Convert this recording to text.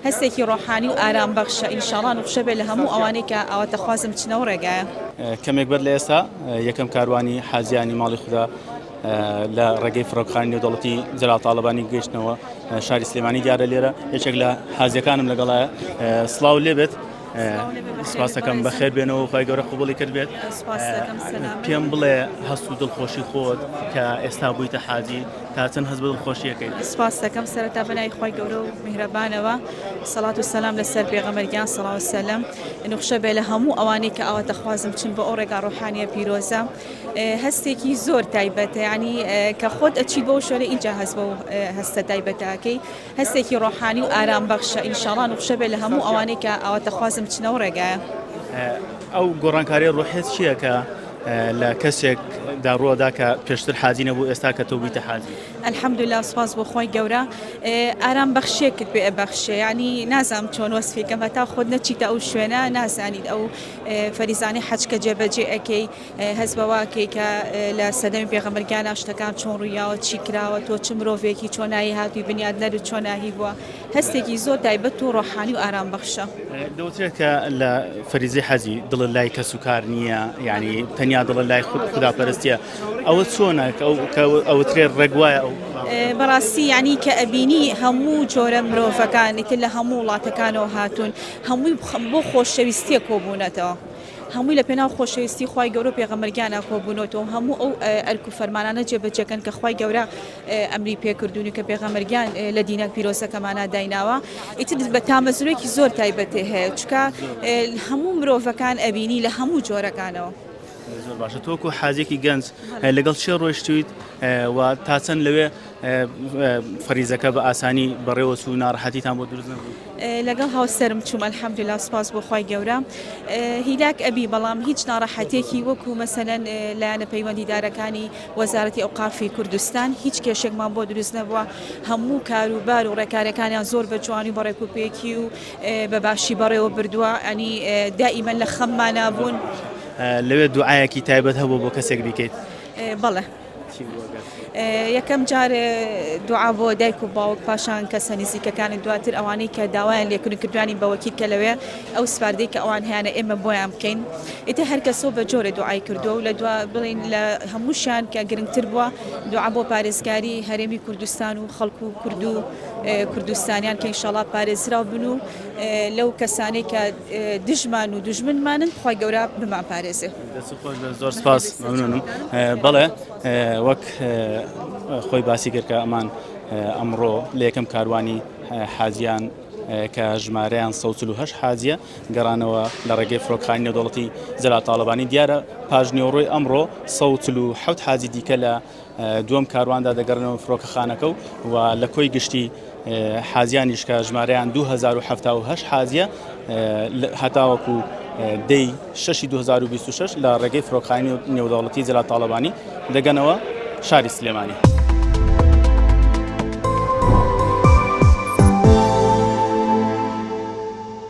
هەستێکی ڕۆحانی و ئارام بەخشە ئینشاڵا نوخشە بێ لە هەموو ئەوانەی کە ئاواتەخوازن بچنە ئەو ڕێگایە. کەمێک بەر لە ئێستا یەکەم کاروانی حاجیانی ماڵی خودا لە ڕێگەی فڕۆکخانی نێودەوڵەتی جەلال تاڵەبانی گەیشتنەوە شاری سلێمانی دیارە لێرە یەکێک لە حاجیەکانم لەگەڵایە سڵاو لێبێت سپاسەکەم بەخێر بێنەوە خی گەورە قوبڵی کرد بێت پێم بڵێ هەست و دڵخۆشی خۆت کە ئێستا بوویتە حاجی تا چەند هەست بە دڵخۆشیەکەی سپاس دەکەم سەرەتا بەناوی خوای گەورە و میهرەبانەوە سەڵات و سەلام لەسەر پێغەمبەر گیان سەڵا و سەلام نوخشە بێ لە هەموو ئەوانەی کە ئاواتەخوازم بچن بۆ ئەو ڕێگا ڕۆحانیە پیرۆزە هەستێکی زۆر تایبەتە یعنی کە خۆت ئەچی بەو شوێنە ئینجا هەست بەو هەستە تایبەتەکەی هەستێکی ڕۆحانی و ئارام بەخشە ئینشاڵا نوخشە بێ لە هەموو ئەوانەی کە ئاواتەخوازم بچنە ئەو ڕێگایە. ئەو گۆڕانکاری ڕۆحیت چییە کە لە کەسێک دا ڕووەدا کە پێشتر حاجی نەبوو ئێستا کە تۆ بوویتە حاجی؟ الحمدللە سوپاس بۆ خوای گەورە ئارام بەخشێکت پێ ئەبەخشێ یانی نازانم چۆن وەسفی کەم هەتا خۆت نەچیتە ئەو شوێنە نازانیت ئەو فەریزانەی حەج کە جێبەجێ ئەکەی هەست بەوە ئەکەی کە لە سەردەمی پێغەمبەر گیانا شتەکان چۆن ڕوویاوە چی کراوە تۆ چ مرۆڤێکی چۆنایی هاتووی بنیادنەرت چۆناهی بووە هەستێکی زۆر تایبەت و ڕۆحانی و ئارام بەخشە. دەوترێت کە لە فەریزەی حەجی دڵت لای کەس و کار نییە یعنی تەنیا دڵت لای خود خوداپەرستیە ئەوە چۆنە کە ئەوترێت ڕێک وایە ئەو بەڕاستی یعنی کە ئەبینی هەموو جۆرە مرۆڤەکان ئیتر لە هەموو وڵاتەکانەوە هاتوون هەمووی بۆ خۆشەویستیە کۆبوونەتەوە. هەمووی لە پێناو خۆشەویستی خوای گەورە و پێغەمبەر گیانا کۆبوونەوەتەوە هەموو ئەو ئەرک و فەرمانانە جێبەجێکەن کە خوای گەورە ئەمری پێکردوون و کە پێغەمبەر گیان لە دینە پیرۆزەکەمانا دایناوە ئیتر بە تامەزرۆیەکی زۆر تایبەتێ هەیە چونکە هەموو مرۆڤەکان ئەبینی لە هەموو جۆرەکانەوە. زۆر باشە تۆ وەکو حاجێکی گەنج لەگەڵ چێ ڕۆیشتویت و تا چەند لەوێ فەریزەکە بە ئاسانی بەڕێوە چوو ناڕەحەتیتان بۆ دروست نەبوو؟ لەگەڵ هاوسەرم چووم الحمدللە سوپاس بۆ خوای گەورە هیلاک ئەبی بەڵام هیچ ناڕەحەتێکی وەکو مەسەلەن لایەنە پەیوەندیدارەکانی وەزارەتی ئەوقافی کوردستان هیچ کێشێکمان بۆ دروست نەبووە هەموو کاروبار و ڕێکارەکانیان زۆر بە جوانی و بە ڕێکوپێکی و بە باشی بەڕێوە بردووە ئەنی دائیمەن لە خەممانا بوون. لەوێ دوعایەکی تایبەت هەبوو بۆ کەسێک بیکەیت؟ بەڵێ. یەکەم جار دوعا بۆ دایک و باوک پاشان کەسە نزیکەکانت دواتر ئەوانەی کە داوایان لێکردن کردوانی بە وەکیل کە لەوێ ئەو سپاردەی کە ئەوان هەیانە ئێمە بۆیان بکەین ئیتر هەر کەسەو بە جۆرێ دوعای کردووە و لە دوا بڵین لە هەمووشیان کە گرنگتر بووە دوعا بۆ پارێزگاری هەرێمی کوردستان و خەڵک و کورد و کوردستانیان کە ئینشاڵا پارێزراو بن و لەو کەسانەی کە دژمان و دوژمنمانن خوای گەورە بمانپارێزێ. دەست خۆش بێت زۆر سپاس مەمنونم بەڵێ وەک خۆی باسی کرد کە ئەمان ئەمڕۆ لە یەکەم کاروانی حاجیان کە ژمارەیان 148 حاجیە گەڕانەوە لە ڕێگەی فڕۆکخانی نێودەوڵەتی جەلال تاڵەبانی دیارە پاش نێوڕۆی ئەمڕۆ 147 حاجی دیکە لە دووەم کارواندا دەگەڕێنەوە فڕۆکەخانەکە و و لە کۆی گشتی حاجیانیش کە ژمارەیان 2078 حاجیە هەتاوەکو دەی 6 2026 لە ڕێگەی فڕۆکخانی نێودەوڵەتی جەلال تاڵەبانی دەگەنەوە شاری سلێمانی.